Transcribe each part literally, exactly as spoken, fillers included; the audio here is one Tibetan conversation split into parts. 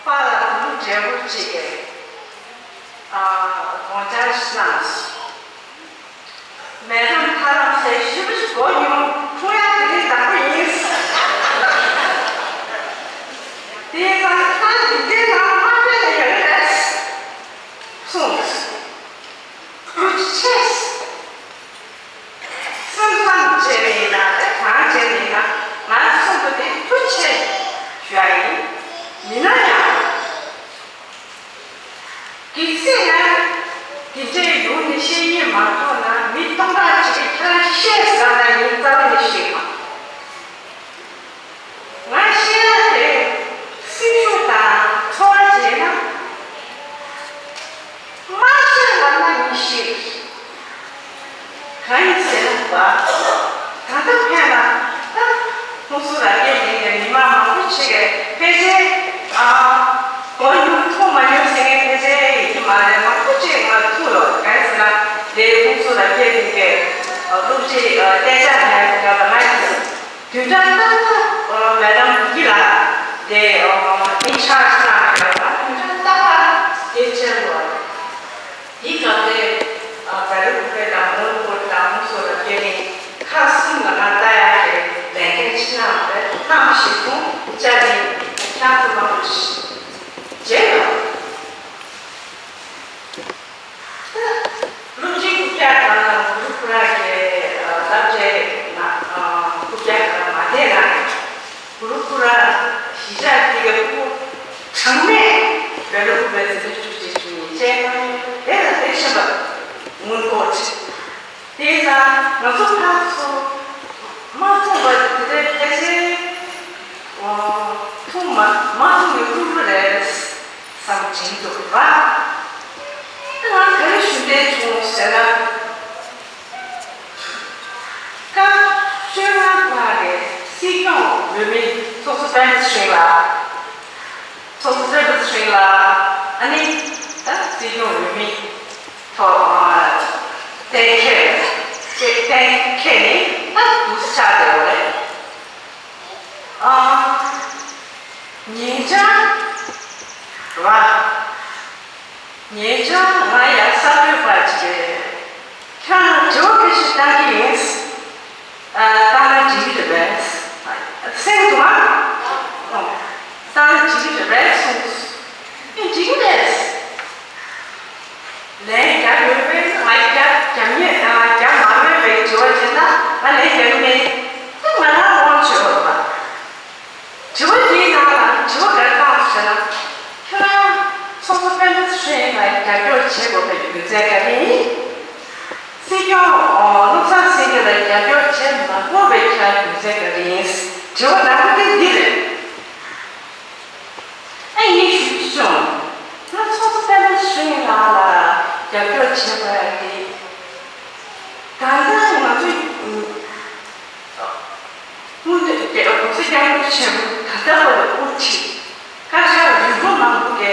པཱ་ལགས་ལུག་འབྲས་བུ་གཅིག་གིས་དགོངས་འཆར་ཞིག་གནང་སོང་། མེ་ཏམ་ཐ་རམ་སའི་ཞིབ་ཞིབ་གོ་མྱོང་། ཁོང་ཡང་དེ་རིང་དང་པོ་ཡིན། དེ་ཡིན་ཙང་ཁྱེད་རང་འདི་འདྲའི་ནང་མ་སྤྲད་ན་ཡག་གི་རེད་གསུངས། ཐུགས་རྗེ་ཆེ། སེམས་བཟང་བྱས་པ་ཡིན་ན་དེ་གང་བྱས་པ་ཡིན་ན་ང་གསུང་རྒྱུ་དེ་ཐུགས་རྗེ་ཆེ་ཞུ་ཡ་ཡིན། ཡིན་ན་ཡང་། གལ་སྲིད་ང་དེ་འདྲའི་ཡོང་ནས་བཤད་ཉན་མ་ཐུབ་ན་མི་སྟོང་ཕྲག་གཅིག་གིས་ཁྱེད་རང་བཤད་ཟེར་ན་ཡིན་རྩ་བ་ནས་བཤད་མ། ང་བཤད་ཡ་དེ་སེམས་ཤུགས་དང་ཚོར་བ་བྱས་ན། མ་བཤད་ལབ་ན་ཡིན་ཤེས། གང་ཡིན་ཟེར་ན་བ། ད་ལྟ་ཕན་ལ་ད་ཧུན་སུར་ར་སྐད་ལྡན་པའི་མི་མང་མང་པོ་ཅིག་གིས་ཕལ་ཆེར་ཨ་གོ་མྱོང་མཐོང་མ་མྱོང་ཟེར་མཁན་ཕལ་ཆེར་ཡིན་གྱི་མ་རེད། མང་པོ་ཅིག་ང་ཐུག་ཡོད། གང་ཡིན་ཟེར་ན་དེ་ཧུན་སུར་ར་སྐད་ལྡན་པའི་སློབ་ཁྲིད་ཨ་གཏན་འཇགས་ལ་ཡང་ང་ང་ཡིན། བདུན་ཕྲག་ལྟར་ན་མེ་ཌམ་གི་ལ་དེ་ཨིན་ཆར་ཇི་གནང་ཡོད་ལ། བདུན་ཕྲག་ལྟར་ན་དེ་བྱས་ཡོད། དེའི་སྐབས་དེ་ཨ་བེ་རི་ཁུ་པེ་དང་མོན་གྷོ་དང་ཧུན་སུར་ར་སྐད་ལྡན་ཁག་གསུམ་ལ་ང་ལྟ་ཡག་གི་ལས་འགན་ཕྱི་ནང་རེ་གནང་ཞིག་གསུངས། བཅར་ནས་ཁྱེད་ཚོ་མང་པོ་ཞིག་མཇལ་ཡོང་། ད་སློབ་སྤྱི་རྐུབ་བཀྱག་དང་གུ་རུ་ཀུ་ར་གི་ཨ་སློབ་གྲྭའི་ནང་ཨ་རྐུབ་བཀྱག་དང་མ་བསྡད་ན། གུ་རུ་ཀུ་ར་གཞིས་ཆགས་དེ་གའི་སྤུ་གུ་གྲངས་མེད་བེ་རི་ཁུ་པེ་འཛིན་གྲྭ་བཅུ་གཅིག་བཅུ་གཉིས་བཅས་དེ་ལ་དེ་བཞིན་པ་མོན་གྷོ་ཆེ། དེ་ཡིན་ཙང་ང་ཚོ་ཕར་ཚུར་མ་མཐོང་བ་དེ་འདྲའི་ཕལ་ཆེར་མཐོང་མ་མ་མཐོང་བའི་ཕྲུ་གུ་རེད་བསམ་དྲན་འདུག་ར། ད་ང་ག་རེ་ཞུ་འདོད་བྱུང་ཟེར་ན། སྐབས་བཅོ་ལྔ་པ་རེད། སྲིད་སྐྱོང་འོས་མི་ཚོགས་གཙོ་སྤེན་པ་ཚེ་རིང་ལགས། ཚོགས་གཙོ་སྤེན་པ་ཚེ་རིང་ལགས། ཨ་ནི་ད་སྲིད་སྐྱོང་འོས་མི་ཐོག་གཏན་འཁེལ་གཏན་འཁེལ་ནས་ད་འདུག་སེ་ཆགས་བསྡད་ཡོད་རེད། ཨ་ཉེ་ཆར་ར། ཉེ་ཆར་ང་ཡང་གསར་འགོད་པ་ཅིག་གིས་ཁྱེད་རང་དྲི་བ་ཁ་ཤས་བཏང་གི་ཡིན། ཨ། བཏང་ན་འགྲིག་གི་རེད་པས། གསན་འདུག་ཨ། བཏང་ན་འགྲིག་གི་རེད་པས་གསུངས། ཨེ་འགྲིག་གི་རེད། ལན་རྒྱབ་ཡོད་པས་ང་རྒྱབ་རྒྱབ་ཉེས་དང་རྒྱབ་མ་ཡོད་པའི་དྲི་བ་དྲིས་ན་ང་ལན་རྒྱབ་ཀྱི་མེད། ཨེ་ང་རང་དབང་ཆོག་ཡོད་པ། དྲི་བ་དེའི་ནང་ལ་དྲི་བ་ག་རེ་བཏང་ཟེར་ན། ཁྱེད་རང་ཚོགས་གཙོ་སྤེན་པ་ཚེ་རིང་ལ་རྒྱབ་སྐྱོར་བྱེད་དགོས་པའི་རྒྱུ་མཚན་ག་རེ་ཡིན། སྲིད་སྐྱོང་བློ་བཟང་སེང་གེ་ལ་རྒྱབ་སྐྱོར་བྱེད་མ་དགོས་པའི་ཁྱེད་རང་རྒྱུ་མཚན་ག་རེ་ཡིན། དྲི་བ་ནང་པ་དེ་འདི་རེད། ཨ་ཡིན་ཞུ་རྒྱུ་བྱུང་། ང་ཚོགས་གཙོ་སྤེན་པ་ཚེ་རིང་ལགས་ལ་རྒྱབ་སྐྱོར་བྱེད་དགོས་ཡ་དེ། ད་ལྟ་ང་ཚོ་སྔོན་དུ་༸གོང་ས་༸སྐྱབས་མགོན་ཆེན་པོ་ད་ལྟ་བར་དུ་དབུ་ཁྲིད་བཀའ་ཤག་རིམ་པ་མང་པོ་གི་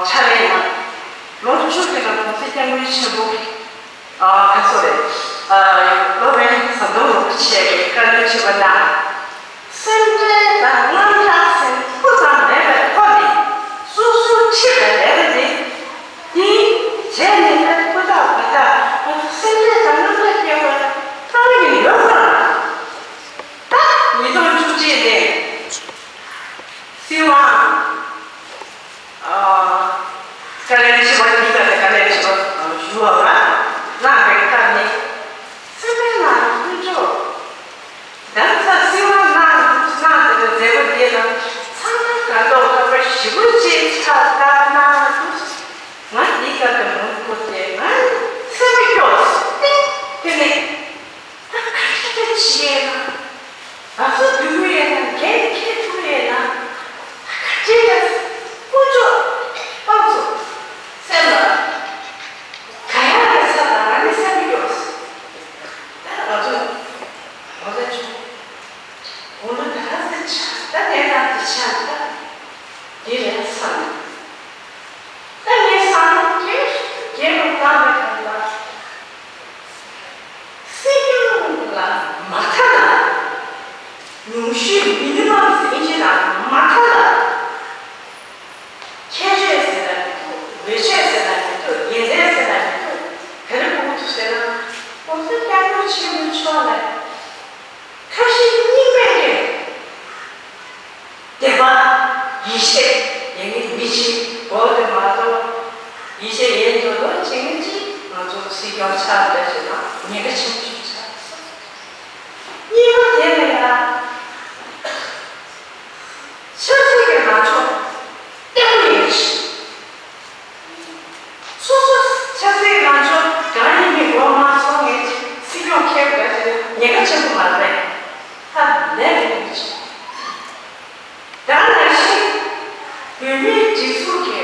ཕྱག་ལས་གནང་། ལོ་བཅུ་གི་ནང་༸གོང་ས་༸སྐྱབས་མགོན་ཆེན་པོ་གི་ཁ་སོ་རེད། སློབ་དཔོན་ཟམ་གདོང་རིན་པོ་ཆེ་གི་བཀའ་བློན་ཁྲི་པ་གནང་། སེམས་ཁྲལ་དང་དངངས་སྐྲག་སེམས་སྤུ་ཙམ་མེད་པའི་ཐོག་ནས་སོ་སོའི་ཁྲིད་པའི་ལས་ཀ་འདི། དེ་བྱས་ནས་ད་སྤུ་དག་བ་དག་ང་ཚོ་སེམས་ཁྲལ་དང་དངངས་སྐྲག་སྐྱེ་བ་གཏོང་གི་ཡོད་ཁོ་ན། ད་ཉིས་སྟོང་བཅུ་གཅིག་ནས་སྲིད་དབང་ཨ་བཀའ་བློན་ཁྲི་པ་འདི་ག་ནས་བཀའ་བློན་ཁྲི་པ་ཞུ་བ་ལ་གནང་བའི་སྐབས་ནས་སེམས་ཁྲལ་དང་ཀུན་སྤྱོད། ད་ས་སྲིད་དབང་གནང་འདུག་གནང་འདུག་མཛད་པ་དེ་ལ་ཚང་མ་དགའ་མདོག་ཁ་པོ་ཞེ་པོ་ཅིག་ཆགས་བསྡད་གནང་འདུག་ང་འདི་ག་དུ་མུན་ཁུར་ཏེ་ང་སེམས་སྐྱོ་སྟེ་དེ་ནས་ད་ག་ཅི་ད་བྱེད་ན་ང་ཚོ་འདུག་ཡས་ན་འགན་འཁྱེར་ཐུབ་ཡས་ན་ད་ག་ཅི་ད་ཀུན་སྤྱོད་སྤངས་ཚུགས་སེམས་ལ་ག་ཡ་ལ་ས་དང་ང་ནི་སེམས་སྐྱོ། ད་ང་ཚོ་ང་ཚོ་ཆུང་། འོ་ན་ད་ཟེར་ཆ་ད་ལས་དང་དེ་ཆ་ད་དེ་རེད་བསམ། ཆེ་ཡིན་ངེས་མི་ཆེ་གོ་དེ་མ་གཏོགས། ཡིད་ཆེས་ཡིན་དོ་དོ་བྱེད་ངེས་ཅིག་ང་ཚོ་སྲིད་སྐྱོང་ཆགས་འདྲ་བྱས་ན་ཉེན་ཁ་ཆེན་པོ་ཞིག་ཆགས་སོང་། གཉིས་པ་དེ་ལ་ཡང་ཆབ་སྲིད་ཀྱི་ལངས་ཕྱོགས་བརྟན་པོ་ཡོད་ཅིག་སོ་སོ་ཆབ་སྲིད་ལངས་ཕྱོགས་གང་ཡིན་མིན་མགོ་མ་ཚོས་ངེས་ཅིག་སྲིད་སྐྱོང་ཁེབས་འདྲ་བྱས་ན་ཉེན་ཁ་ཆེན་པོ་མ་རེད། ཧ་ལས་པའི་ཡོད་ཅིག་ད་ནང་བཞིན་བོད་མིའི་སྒྲིག་འཛུགས་ཀྱི་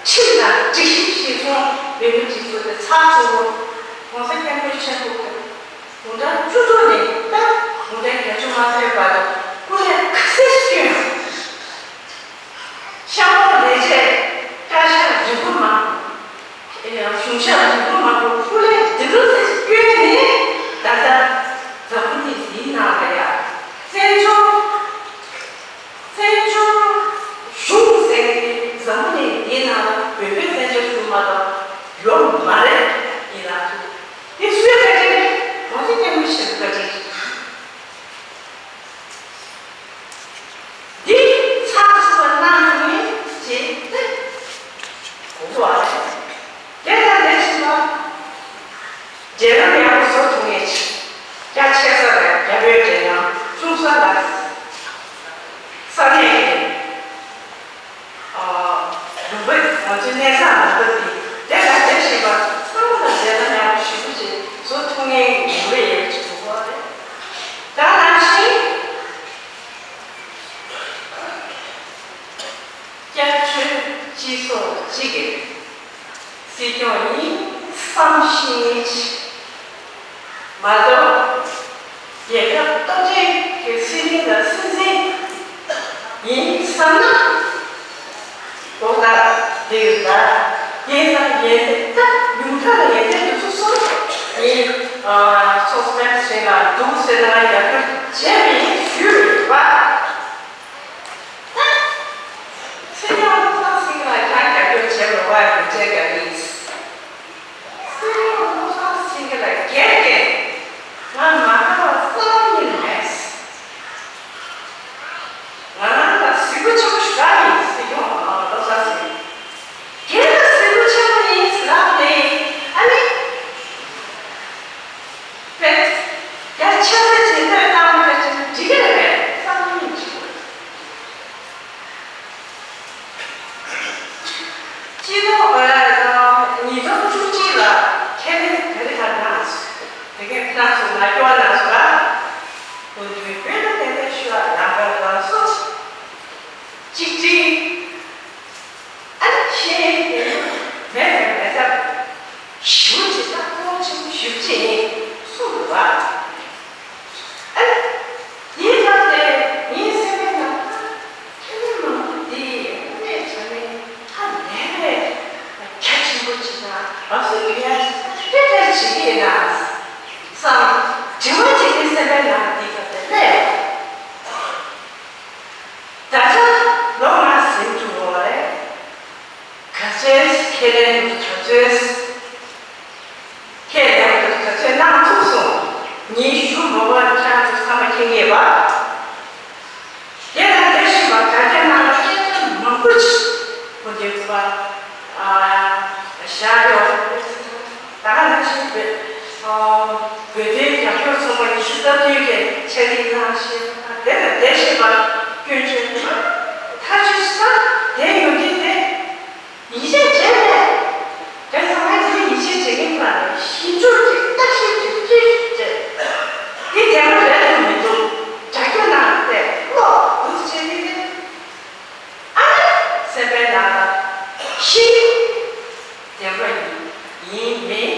ཁྲིམས་དང་སྒྲིག་གཞི་གཞིར་བཟུང་བོད་མིའི་སྒྲིག་འཛུགས་དེ་ཚགས་ཚུད་པོ་༸གོང་ས་༸སྐྱབས་མགོན་ཆེན་པོ་གིས་དགུང་གྲངས་བཅུ་དྲུག་ནས་ད་དགུང་གྲངས་བརྒྱད་ཅུ་མ་ཕེབས་བར་དུ་སྐུ་ལས་ཁ་གསལ་བསྐྱོན་ཡོད། གཤམ་འོག་ལས་བྱེད་བཀའ་ཤག་རིམ་པ་མང་པོ། གཞུང་ཞབས་རིམ་པ་མང་པོ་སྐུ་ལས་འདི་འདྲ་ཟེར་བསྐྱོན་ནས་ད་ལྟ་འཛམ་བུ་གླིང་འདིའི་ནང་ལ་ཡ་བཙན་བྱོལ་བཙན་བྱོལ་གཞུང་ཟེར་མཁན་འཛམ་བུ་གླིང་འདིའི་ནང་ལ་བོད་པའི་བཙན་བྱོལ་གཞུང་མ་གཏོགས་ཡོད་མ་རེད་ཡིན་ལ། འདི་སུའི་བཀའ་དྲིན་རེད། ༸གོང་ས་༸སྐྱབས་མགོན་ཆེན་པོའི་བཀའ་དྲིན་རེད། འདི་ཚགས་ཚུད་པ་གནང་ཐུབ་མཁན་ཅིག་ཏེ་དགོས་པ་རེད། དེ་དང་དེ་བཞིན་པ། འབྲེལ་ལམ་ཡག་པོ་བཟོ་ཐུབ་མཁན་ཅིག་རྒྱ་ཆེ་ས་ལ་རྒྱ་བོད་འབྲེལ་ལམ། ཆུང་ས་ལ་ས་གནས་ཀྱི་ལུང་པ། ང་ཚོའི་གནས་སྟངས་ལུང་པ་འདི་དེ་དང་དེ་བཞིན་པ་ཚང་མ་ལ་འབྲེལ་ལམ་ཡག་པོ་ཞེ་པོ་ཅིག་བཟོ་ཐུབ་མཁན་ལུང་པ་ཡག་པོ་ཅིག་དགོས་པ་རེད། ད་ནང་བཞིན་སྐྱབས་བཅོལ་སྤྱི་ཚོགས་གཅིག་གི་སྲིད་སྐྱོང་ཡིན་བསམ་ཤེས་མཁན་ཅིག་མ་གཏོགས། རྒྱལ་ཁབ་སྟོབས་ལྡན་གྱི་སྲིད་བློན་དང་སྲིད་འཛིན་ཡིན་བསམ་ན། ལོ་ལྟར་འདིར་ལྟར་ཡིན་ཙང་ཡིན་ཏེ་ད་ཉུང་མཐའ་ལ་ཡིན་ཏེ་འདུག་སོ་སོ་ཡིན། ཚོགས་པའི་ཟིན་ལ་འདུག་ཟེར་ན་ཡག་པོ་བྱས་པ་ཡིན་ཞུས་པ། ད་སྲིད་སྐྱོང་བློ་བཟང་སེང་གེ་ལ་ཀྱང་རྒྱབ་སྐྱོར་བྱེད་དགོས་པ་ཡིན་ཚད་ག་ཡིན། སྲིད་སྐྱོང་བློ་བཟང་སེང་གེ་ལ་སྒེར་གྱི་ང་མ་དགའ་བ་རྩ་བ་ཉིད་ནས་མེད། ང་རང་ལ་གཟིགས་པ་ཆེན་པོ་ཞེ་དྲག་ཡིན། སྲིད་སྐྱོང་བློ་བཟང་སེང་གེ་སྒེར་ལ་གཟིགས་པ་ཆེན་པོ་ཡིན་ཟེར་ལབ་ནས་ཨ་ནི་དཔེ་རྒྱ་ཆེ་ས་ཇི་ལྟར་བཏང་བ་ཅིག་འགྲིག་གི་རེད་པས་བསམ་བློ་ཡིན་ཅིག་སྤྱི་ཚོགས་ཉིས་སྟོང་བཅུ་གཅིག་ལ་ཁས་ལེན་ག་རེ་ག་གནང་སོང་། དེ་གའི་ཁྱེད་རང་ཚོ་ང་སྐྱོར་གནང་སོང་ལ། སྐུ་མདུན་བོད་ལ་གཏན་གཏན་ཞུ་བ་རང་དགར་རང་གསོ། གཅིག་སྒྲིལ། ཨ་ནི་ཤེས་ཡོན་དེ་མེད་པའི་མེད་ཐབས་ཞེ་པོ་ཅིག་ད་གཙོ་བོ་ཆེན་པོ་ཞེ་པོ་ཅིག་ཡིན་གསུངས་འདུག་བ། ཨ་ནི་དེའི་སྐབས་དེ་ངའི་སེམས་པའི་ནང་ད་ཁྱེད་རང་མང་པོ་འདི་དངོས་གནས་དྲང་གནས་ཧ་ལས་པའི་རྒྱ་ཆེན་པོ་ཅིག་དང་ང་ཚོ་རྒྱུན་ཡང་ཞིག་ད་དཔེ་ལྟར་བྱེད་ཀྱི་ཡིན་ན་བསམ། དྲི་བ་དེ་ངའི་སེམས་པའི་ནང་འདི་སྐབས་དེ་སླེབས། ད་ཆ་ལོ་ལྔ་ཟིན་འགྲོ་བ་རེད། ག་ཚོད་ཁས་ལེན་འདུག་ག་ཚོད་ཁས་ལེན་འདུག་ག་ཚོད་གནང་ཐུབ་སོང་། ཉིན་ཞུ་མ་བར་ཁྱེད་རང་ཚོ་ཚང་མ་མཁྱེན་གྱི་ཡོད་པ། དེ་དང་དེ་བཞིན་པ་དྲ་རྒྱ་ནང་ལ་སྐད་ཆ་མང་པོ་ཅིག་གོ་རྒྱུ་ཚོ་བཞག་ཡོད། ད་ག་ནང་བཞིན་བོད་བོད་དོན་རྒྱབ་སྐྱོར་ཚོགས་པ་ཉི་ཤུ་རྩ་བདུན་གྱི་ཕྱག་ལས་གནང་བཞིན་དེ་དང་དེ་བཞིན་པ་སྐྱོན་བརྗོད་མཐའ་གཅིག་ས་དེ་ཡོང་གི་དེ། ཡིད་ཆེས་བྱས་ནས། དེ་ཚང་མས་དེ་ཡིད་ཆེས་བྱེད་མཁན་ཁོ་རང་ནས་ཞིབ་འཇུག་ཅིག་བརྟག་ཞིབ་ཅིག་རྩད་ཞིབ་བྱས། འདི་བདེན་པ་རེད་འདུག་མི་འདུག་རྒྱ་སྐྱོར་གནང་སྟེ་ཀློག་འདུག་བྱས་ཏེ་དེ། ཨ་ནི་སེམས་པའི་ནང་ལ་ཤི། བདེན་པ་ཡིན་མིན་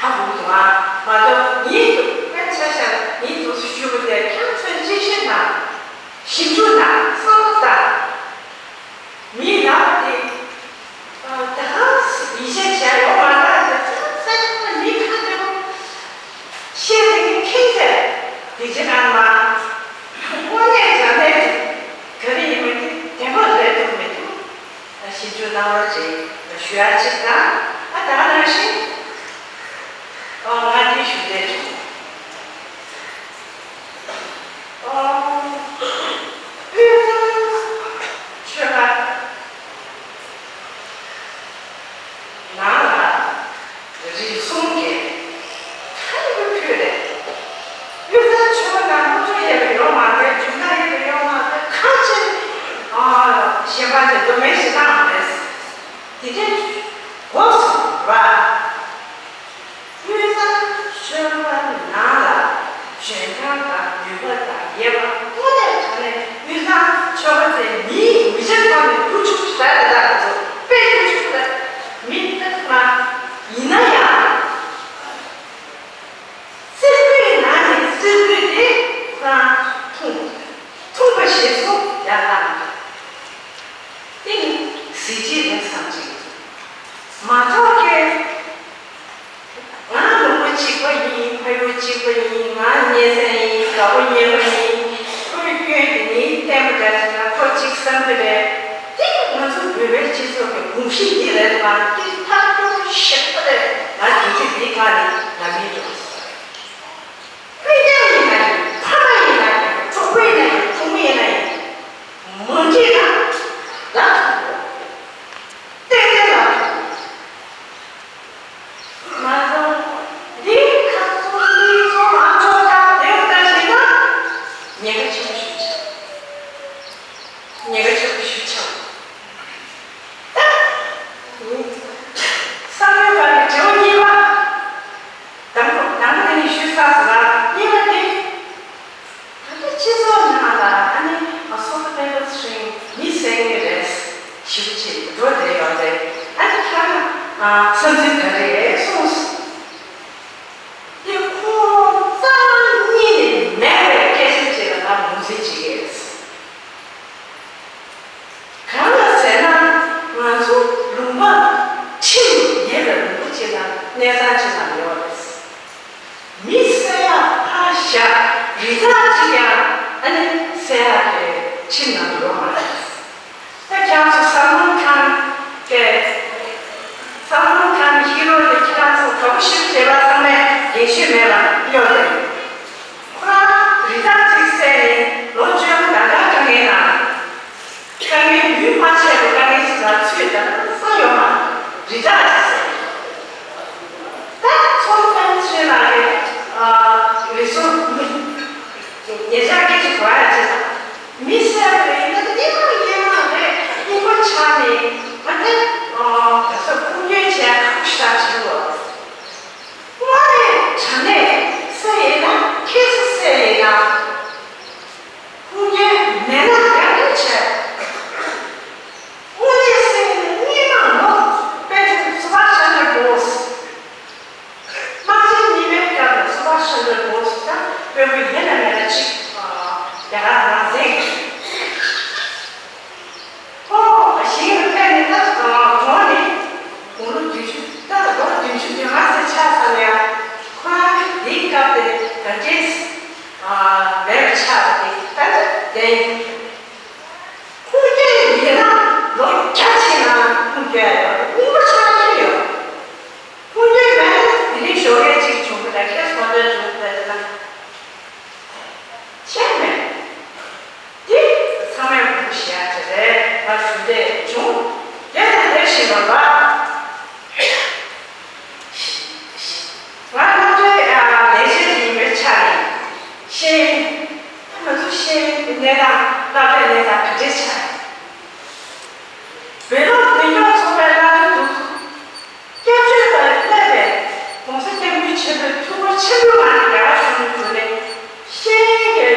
ཧ་གོ་གི་འདུག་ཨ། མ་གཏོགས་ཡིན་འདུག་དཔེ་ཆ་བཞག་ན་ཡིན་འདུག་ཞུ་བ་དེ་ཁྱེད་ཚོས་དཔྱད་ཞིབ་གནང་། ཞིབ་འཇུག་གནང་། བསམ་བློ་བཏང་། མི་ལབ་དེ། ད་ག་ཡིད་ཆེས་བྱས་ཡོང་མ་རེད་དེ་ཚོ་ས་ཆ་ལ་མི་ཁ་བདེ་པོ་བཤད་དེ་ངས་ཁེངས་ཏེ་འདི་ཅི་གང་མ་དངོས་གནས་དྲང་གནས་དེ་ག་རེ་ཡིན་མིན་དེ་བདེན་པ་རེད་འདུག་མི་འདུག་ཞིབ་འཇུག་གནང་རོགས་བྱེད་ཞུ་ཡ་གཅིག་དང་ཨ་ད་ག་ནང་བཞིན་ཨོ་ང་འདི་ཞུ་བསྡད་བྱུང་། ཨོ། དབུས་གཙང་ཆོལ་ཁ་ ཞེས་པ་དེ་མདོ་སྨད་ཞེ་སྡང་རེད། དེ་འདྲའི་སྒོ་གསུམ་ར། དབུས་གཙང་ཆོལ་ཁ་ནང་ལ་གཞོན་སྐྱེས་དང་ནུས་པ་དང་ཡོད་པ་དངོས་གནས་དྲང་གནས་དབུས་གཙང་ཆོལ་ཁ་ཚོའི་མིའི་མི་ཆ་ཐོག་ནས་ཐུགས་ཆུང་ཞེ་དྲག་རེད། ད་ང་ཚོ་དཔེ་ཐུགས་ཆུང་རེད། མི་ལྟ་མ་ཡིན་ན་ཡང་། གསེར་སྐུད་ནང་ནས་གསེར་སྐུད་དེ་ཁོ་རང་འཐུང་། འཐུང་བ་ཞེས་སོགས་ཡང་བཏང་། དེ་ནི་གཟི་བརྗིད་རེད་བསམ་ཅིང་། མ་ཐོག་གི། ང་ལུང་པ་གཅིག་པ་ཡིན། ཕ་ཡུལ་གཅིག་པ་ཡིན། ང་གཉེན་ཚན་ཡིན། དགའ་པོ་གཉེན་པོ་ཡིན། ཁོའི་སྐྱོན་དེ་ནི་བསྟན་པ་འདྲ་ཞིག་ལ་ཁོ་གཅིག་བསམ་གི་རེད། དེ་ང་ཚོ་བོད་པའི་སྤྱི་ཚོགས་ཀྱི་གོམས་གཤིས་འདི་རེད་པ། འདི་ཐབས་སྐྱོ་པོ་ཞེ་པོ་རེད། ང་དེ་ཚོ་འདིའི་སྒང་ནས་ལབ་མི་འདུག་སྤུན་ཀྱག་ཡིན་ན་ཡིན། ཕ་མ་ཡིན་ན་ཡིན། གྲོགས་པོ་ཡིན་ན་ཡིན། གྲོགས་མོ་ཡིན་ན་ཡིན། མ་འགྲིག་ན་ལབ་ཐུབ་དགོས། ཏན་ཏན་ལབ་ཐུབ་དགོས། མ་གཏོགས་འདི་ཁ་ཚོ་མི་ཚོ་མང་ཚོགས་དང་དེ་ལྟ་བྱས་ན་ཉེན་ཁ་ཆེན་པོ་ཞིག་ཆགས། ཉེན་ཁ་ཆེན་པོ་ཞིག་ཆགས། ད་བསམ་བློའི་བར་གྱི་འབྲས་བུ་གཉིས་པ། དང་པོ་དང་པོ་དེ་ནི་ཞུས་ཚར་སོང་ལ། གཉིས་པ་དེ། ད་ལྟ་སྤྱི་ཚོགས་ནང་ལ་ཨ་ནི་སོ་ལྟ་དཔལ་འབར་ཚེ་རིང་མི་བསད་མཁན་རེད། ཞེ་པོ་ཅིག་འགྲོ་བསྡད་ཡོད་རེད། ཨ་ནི་ཁྱེད་རང་བསམ་ཚུལ་ག་རེ་རེད་གསུངས། དེ་ཁོང་རྩ་བ་ཉིད་ནས་མེད་པའི་སྐད་ཆ་ཅིག་ལ་ང་ངོས་འཛིན་བྱེད་ཀྱི་ཡོད། གང་ལ་ཟེར་ན། ང་ཚོ་ལུང་པ་ཁྲིམས་ཡོད་པའི་ལུང་པ་ཅིག་ལ་གནས་སྟངས་ཅིག་ལ་ཡོད་རེད། མི་བསད་ཡག་ཕར་བཞག་རི་དྭགས་ཅིག་ཡང་ཨ་ནི་བསད་ཡག་གི་ཁྲིམས་ནང་དུ་ཡོད་མ་རེད། ད་ཁྱེད་རང་ཚོ་བསམ་བློ་ཐང་གི། བསམ་བློ་ཐང་གི་ཤེས་རོགས་དེ་ཁྱེད་རང་ཚོ་དགའ་པོ་ཞིག་བྱེད་པ་ཚང་མས་རྒན་ཤོས་མེད་པ་གཡོག་རེད། ཁོ་རང་རི་དྭགས་ཅིག་བསད་ནས་ལོ་བཅོ་ལྔ་ཟླ་འགའ་གང་ཡིན་ན། དཀའ་ངལ་རྒྱུན་མ་ཆད་པའི་དཀའ་ངལ་ཞིག་ལ་ཚུད་དང་སང་ཡོང་བ་རི་དྭགས་ཅིག་ཟེར། ད་ཚོང་དཔོན་ཚོས་ལ་རེ་རེ་ཚོ་ཉེ་ཆར་སྐད་ཆ་གོ་ཡ་ཅིག་ལ་མི་བསད་པ་རེད། ད་དེ་མ་ཡིན་ན་རེད། སྙིང་པོ་ཆགས་ནས་ང་དེ་ག་ས་ཁུངས་སྐྱེལ་བྱས་ཁག་ཤ་ཆེ་བ། དངོས་གནས་དྲང་གནས་བསད་ཡིན་ན་ཁྱེད་ཚོ་བསད་ཡིན་ན། ཁུངས་སྐྱེལ་མེད་ན་ཡང་བསྐྱར་བྱས། དངོས་གནས་བསད་ཡིན་ན་སྔོན་མ་ལོ་དཔེ་ཆ་སུ་བ་ཤ་འདྲ་པོ། དམག་ཆེན་གཉིས་པའི་སྐབས་ལ་སུ་བ་ཤ་འདྲ་པོ་ད་དཔོན་པོ་ཡིན་ན་མེད་ན་གཅིག་རྒྱ་གར་ནང་འཛིན། ཁོ་ཞིང་ལ་ཕེབས་ནས་ད་གོང་ནས་དགུང་ལོ་བདུན་ཅུ། ད་ལོ་བདུན་ཅུ་དོན་ལྔ་ཙམ་ཆགས་ཚར་ནས། ཁོ་རང་གི་དེའི་སྐབས་དེ་ག་འདྲས་མེད་པ་ཆགས་པ་དེ་ད་ལྟ་བསྡད་ཡོད། ཁུངས་སྐྱེལ་ཡིན་ན་ལོ་བརྒྱ་ཕྱིན་ན་ཁུངས་སྐྱེལ་ཡོད། སྙིང་པོ་ཆགས་ཀྱི་ཡོད། ཁུངས་སྐྱེལ་མེད་ན་དེ་རིང་ཞོགས་ཀས་གཅིག་བྱུང་གི་ལ་ཁྱེད་སོང་འདྲ་བྱུང་གི་ལ། ཤེས་མེད། འདི་ཚང་མས་གོ་བཤད་ཡ་དེ་རེད། ང་ཞུ་འདོད་བྱུང་། དེ་དང་དེ་བཞིན་པ་ལ། ང་སློབ་གྲྭའི་ལས་བྱེད་ཡིན་པའི་ཆ་ནས་ཤེས་ཡོན། ང་ཚོ་ཤེས་ཡོན་གྱི་གནས་སྟངས་སློབ་གྲྭའི་གནས་སྟངས་ག་འདྲས་ཆགས་ཡོད། བོད་སློབ་འཛིན་སྐྱོང་ཚོགས་པའི་བླ་སྤྲུལ་དུ། སྐྱབས་བཅོལ་བ་སླེབས་པའི་༸གོང་ས་༸སྐྱབས་མགོན་ཆེན་པོས་ཐུགས་ཁུར་ཆེན་པོའི་ངང་ནས་རྒྱ་གར་གཞུང་ནས་བྱུང་ནས་ཤེས་ཡོན་གྱི་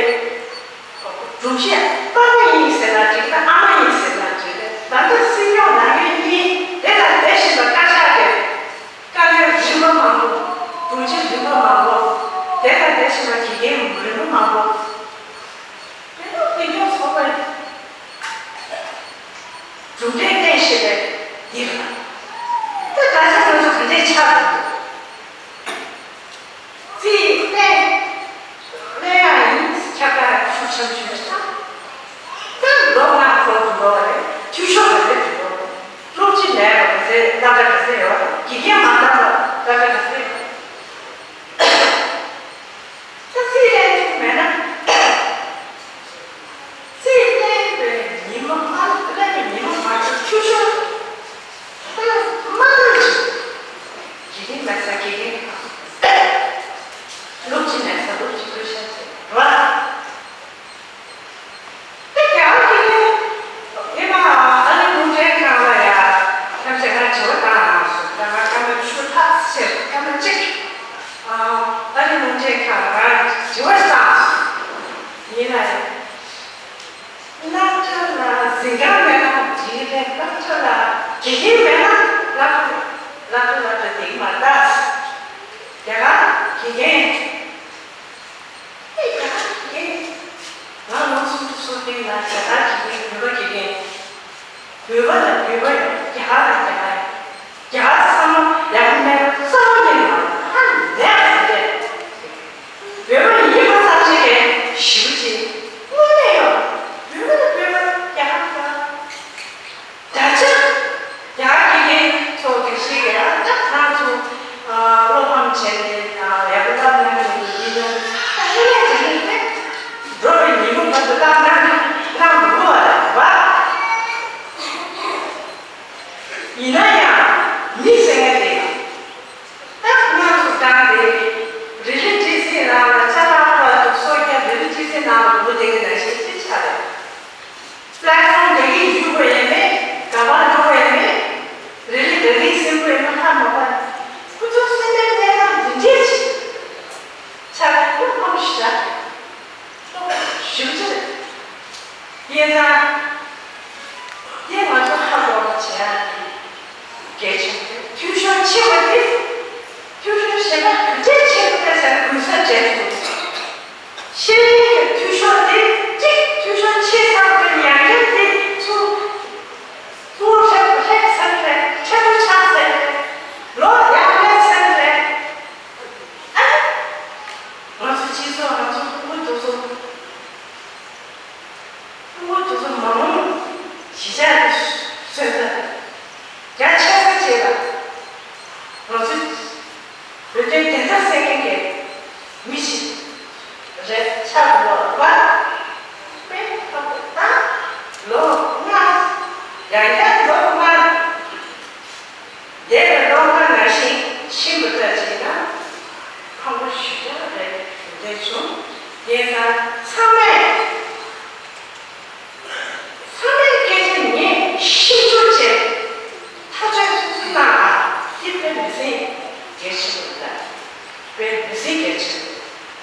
སྒྲོམ་གཞི་པ་ཕ་ཡིན་ཟེར་ན་འགྲིག་ད་ཨ་མ་ཡིན་ཟེར་ན་འགྲིག་ད་ལྟ་སྲིད་སྐྱོང་ནང་མི་གཉིས་དེ་དང་དེ་བཞིན་པ་བཀའ་ཤག་གི་བཀའ་བློན་རིམ་པ་མང་པོ། དྲུང་ཆེ་རིམ་པ་མང་པོ། དེ་དང་དེ་བཞིན་པ་དགེ་རྒན་རིམ་པ་མང་པོ། བོད་སློབ་འཛིན་སྐྱོང་ཚོགས་པའི་གྲུབ་འབྲས་བསྟན་ཤེས་པའི་འདིར། ད་ད་ཆ་ང་ཚོ་ག་འདྲས་ཆགས་འདུག་རྩིས་གཏན་གནང་ཡ་ཡིན་ཁྱབ་བསྒྲགས་ཤུགས་ཆེན་ཞུས་ཙང་། ད་ལོ་ལྔ་འཁོར་དུ་འགྲོ་བ་རེད། འཐུས་ཤོར་ག་ཚད་འགྲོ། སློབ་སྤྱི་མེད་པ་ག་ཚད་སློབ་གྲྭ་ག་ཚད་ཡོད། དགེ་རྒན་མ་འདང་བ་སློབ་གྲྭ་ག་ཚད་ཡོད། ད་རྩིས་ལེན་ཐུབ་མེད་ན། རྩིས་ལེན་པའི་ཉི་མ་མ་ལེན་པའི་ཉི་མ་མ་གཏོགས་འཐུས་ཤོར་ད་མ་གཏོགས་ཅིག་དགེ་རྒན་མེད་ས་དགེ་རྒན་གང་། སློབ་སྤྱི་མེད་ས་སློབ་སྤྱི་བསྐོ་བཞག་བྱེད་རོགས། དེ་རྒྱ་གར་དགེ་རྒན་དེ་མ་ བོད་པ་དང་བོད་པ་ཡིན། རྒྱ་གར་དང་རྒྱ་གར་ཡིན། རྒྱ་གར་ཚང་མ་ཡག་པོ་མེད་པ་རྩ་བ་ཉིད་ནས་མ་རེད། ཧ་ལས་པ་རེད། བོད་པ་ཡིན་པ་ཙམ་ཞིག་གིས་ཞེ་པོ་ཅིག་དངོས་གནས་ཡོད། བོད་པ་དང་བོད་པ་རྒྱ་གར་དང་། ད་ཆ་རྒྱ་གར་དགེ་རྒན་ཚོ་དེ་ཞིག་གིས་ཨ་ད་ང་ཚོ་ཨ་བློ་ཕམ་བྱས་ནས་ཨ་ཡག་པོ་བསླབ་གནང་མཁན་གྱི་ཡིན་ན་ད་ཨེ་ཡ་དེ་ནས་དེ་འགྲོ་བའི་ཉིན་མོ་བར་དུ་བསླབ་གནང་གནང་མི་དགོས་པ་རེད་བ། ཡིན་ན་ཡང་མི་ཟེར་མཁན་དེ་ད་ང་ཚོ་གང་དེ་རི་ལི་ཊི་སི་ནང་ལ་ཆ་ལག་ཕར་ཚུར་གསོག་རྒྱག་རི་ལི་ཊི་སི་ནང་ལ་སྒུག་བསྡད་མཁན་ནང་བཞིན་ཅིག་ཆགས་རེད། པླེ་ཊི་ཕོམ་དེ་གིས་འཇུག་དགོས་ཡས་མེད། ག་པར་འགྲོ་དགོས་ཡས་མེད། རི་ལི་ག་གིས་ཟིན་དགོས་ཡས་མེད། ཧ་མ་གོ། ཁོ་ཚོ་སེམས་པའི་གནས་སྟངས་འདི་འདྲས་ཅིག་ཆགས་པའི་བློ་ཕམ་ཞེ་དྲག་རེད། བློ་ཕམ་ཞེ་པོ་ཅིག་རེད། དེ་ཙང་དེ་ང་ཚོ་ཧ་གོ་བ་བྱེད་ཡག་གི་གལ་ཆེན་པོ་རེད། འཐུས་ཤོར་ཆེ་བ་དེ། འཐུས་ཤོར་གཞན་པ་ག་འདྲས་ཆེ་དགོས་ཀྱང་ཟེར་ན་གུན་གསབ་བྱས་ཐུབ། ཤེས་ཡོན་གྱི་འཐུས་ཤོར་དེ་གཅིག་འཐུས་ཤོར་ཆེ་ཚར་བའི་ཡང་བསྐྱར་དེ་ཚུར་ཚུར་ལྷོད་ལྷོད་ཚར་རེད། ཆེ་རུ་ཆགས་ཚར་རེད། ལོ་ཡང་སླེབས་ཚར་རེད། ཨ་ནི་ང་ཚོ་སྤྱི་ཚོགས་ང་ཚོ་ཕྲུ་གུ་དེ་ཚོ་ཕྲུ་གུ་དེ་ཚོ་མ་འོངས་གཞིས་ཆགས་ཀྱི་སོན་རྩ་རྒྱ་ཆེ་ས་བྱེད་ལ་ང་ཚོ་བོད་དོན་བདེན་མཐའ་གསལ་མཁན་གྱི་མི་ཞིག་རེད་ཆགས་དགོས་པ་དཔེ་ཁག་པོ་དང་ལོ་ལྔ་ཡང་བསྐྱར་ལོ་ལྔ་འདས་པའི་ལོ་ལྔ་ནང་བཞིན་ཕྱིན་པ་ལྟར་བྱས་ན་ཕངས་པོ་ཞེ་དྲག་རེད་ཞུ་འདོད་བྱུང་། དེ་ལྟར་ཚང་མས། ཚང་མས་སྐད་ཆ་ངས་ཤེས་ཚོད་བྱས། ཐག་གཅོད་སོ་སོ་གནང་ཨ། འདི་དཔེ་མི་སྲིད་གལ་ཆེན་པོ་རེད། དཔེ་མི་སྲིད་གལ་ཆེན་པོ།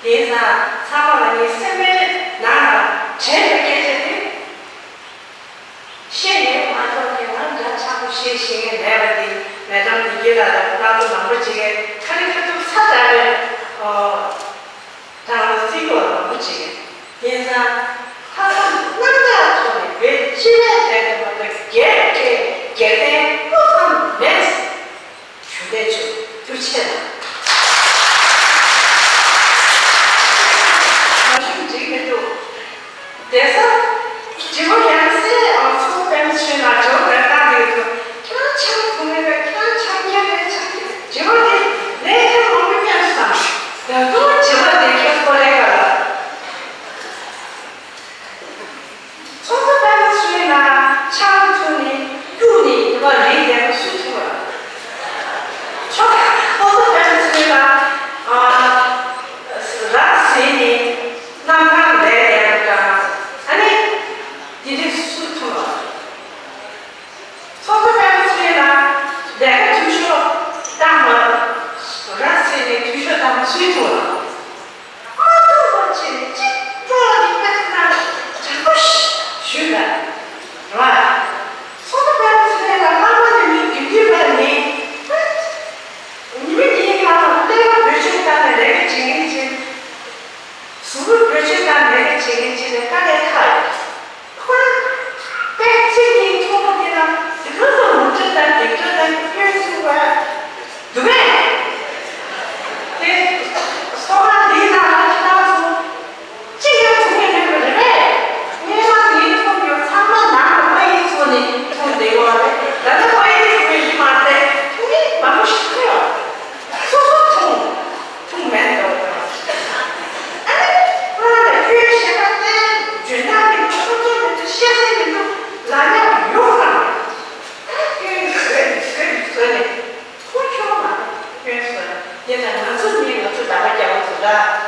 དེ་ཡིན་ཙང་ཚང་མ་ལ་ངས་སེམས་པའི་ནང་ལ་དྲན་པའི་སྐད་ཆ་དེ་བཤད་ཡོད་མ་གཏོགས་ཀྱི་ང་འདྲ་ཆགས་པོ་བཤད་ཤེས་མཁན་མེད་པ་དེ་མེ་ཏམ་དེ་གྱེས་ལ་ལ་ཁོ་རང་ཚོ་མང་པོ་ཅིག་གིས་ཁ་རི་ཁ་ཐུག་ཚ་དྲགས་པའི་ཨོ། དང་ལ་བརྩི་བཀུར་མང་པོ་བྱེད། དེང་སང་ལྷག་བསམ་རྣམ་དག་ཐོག་ནས་བོད་སྤྱི་པའི་དོན་དུ་མ་གཏོགས་སྒེར་གྱི་སྒེར་དོན་བློ་ཕམ་མེད། ཞུ་འདོད་བྱུང་། ཐུགས་རྗེ་ཆེ་གནང་། མ་ཞུ་འགྲིག་མི་འདུག་དེང་སང་དྲི་བ་ཡང་སེ་ཨང་ཚོགས་པའི་ཚུལ་ལ་དྲི་བ་བེར་བཏང་གི་འདུག་ཁྱེད་རང་ཆང་འཐུང་མེད་པས་ཁྱེད་རང་ཆང་རྐྱལ་རེད་ཆང་རྐྱལ་དྲི་བ་དེ་ལས་ཐེངས་མང་པོ་སྙམ་བསམ། ད་དུང་དྲི་བ་དེ་ཁྱོད་ཁོ་ལས་ཀ་ལ། ཚོགས་གཙོ་པད་མ་ཚུན་ལ་ཆང་འཐུང་ནས་སྐྱུག་ནས་ཡོད་པ་རེད་དེ་སུས་འཐུང་བ། ཚོགས་གཙོ་པད་མ་ཚུན་ལ་ཨ་རག་བཟས་ནས་གནམ་ཐང་ལས་དེ་ཡང་དང་ཨ་ནི་དེ་འདྲས་སུས་འཐུང་བ། ཚོགས་གཙོ་པད་མ་ཚེ་རིང་ལགས་ལས་ཀ་འཐུས་ཤོར་བཏང་བ། ར་བཟི་ནས་འཐུས་ཤོར་བཏང་བ་སུས་མཐོང་ལ། མ་མཐོང་བ་བྱས་ནས་གཅིག་སྤྲོ་ལ་ནི་དཔེ་ཁ་ནང་དྲག་པོ་ཞིག་ཞུས་པ་རེད། ཚོགས་གཙོ་པད་མ་ཚེ་རིང་ལགས་བླ་མ་ནས་མི་དགེ་འདུན་པ་ནི་ཉི་མ་གཉིས་ལྷག་ལ་ཀླད་པ་བེད་སྤྱོད་བཏང་ནས་ལས་ཀ་བྱེད་མཁན་ཅིག་གཟུགས་པོ་བེད་སྤྱོད་བཏང་ནས་ལས་ཀ་བྱེད་མཁན་ཅིག་ལ་དཀའ་ལས་ཁག་ཡོད། ཁོ་རང་དཔེ་གཅིག་གཉིས་མཐོང་བ་དེ་ལ་དེ་ག་ཚོད་ངོ་སྤྲོད་དང་སྡིག་སྤྲོད་དང་སྐྱོན་གསུངས་པ་འདུག་པས། དེ་ཚོགས་ཁང་འདིའི་ནང་ལ་ཁྱེད་རང་ཚོ་གཅིག་ཡང་བྱུང་མེད་མེད་པ་རེད་པས། སྔོན་མ་ངས་མཐོང་ཡོད་ཚང་མ་ནང་ལ་ཕ་ཡུལ་ཚོ་ནས་མཐོང་བསྡད་ཡོད་པ་རེད། ད་ལྟ་ཕ་ཡུལ་ཚོ་ཡིན་མ་རེད། ཐུག་མི་མང་པོ་ཞིག་ཐུག་ཡོད། སོ་སོ་མཐོང་། ཐུག་མེད་འདུག་ཨ་ནི་ཁོ་རང་ལ་སྐྱོན་བཤད་པ་བསྟན་ཇོན་ནག་མི་འདུག་ཁོ་ཚོ་མི་འདུག་ཤེས་ཚད་མི་འདུག་ལ་ཉག་ཡོང་ལ་མེད། ད་སྐྱོན་བཟོས་ནས་བཟོས་ནས་བཟོས་ནས་ཁོ་ཁྱོད་མ་རེད་སྐྱོན་བཟོས་དེ་ལྟར་ང་ཚོ་མི་ང་ཚོ་ད་ག་རྒྱ་བོ་ཚོ་ལ།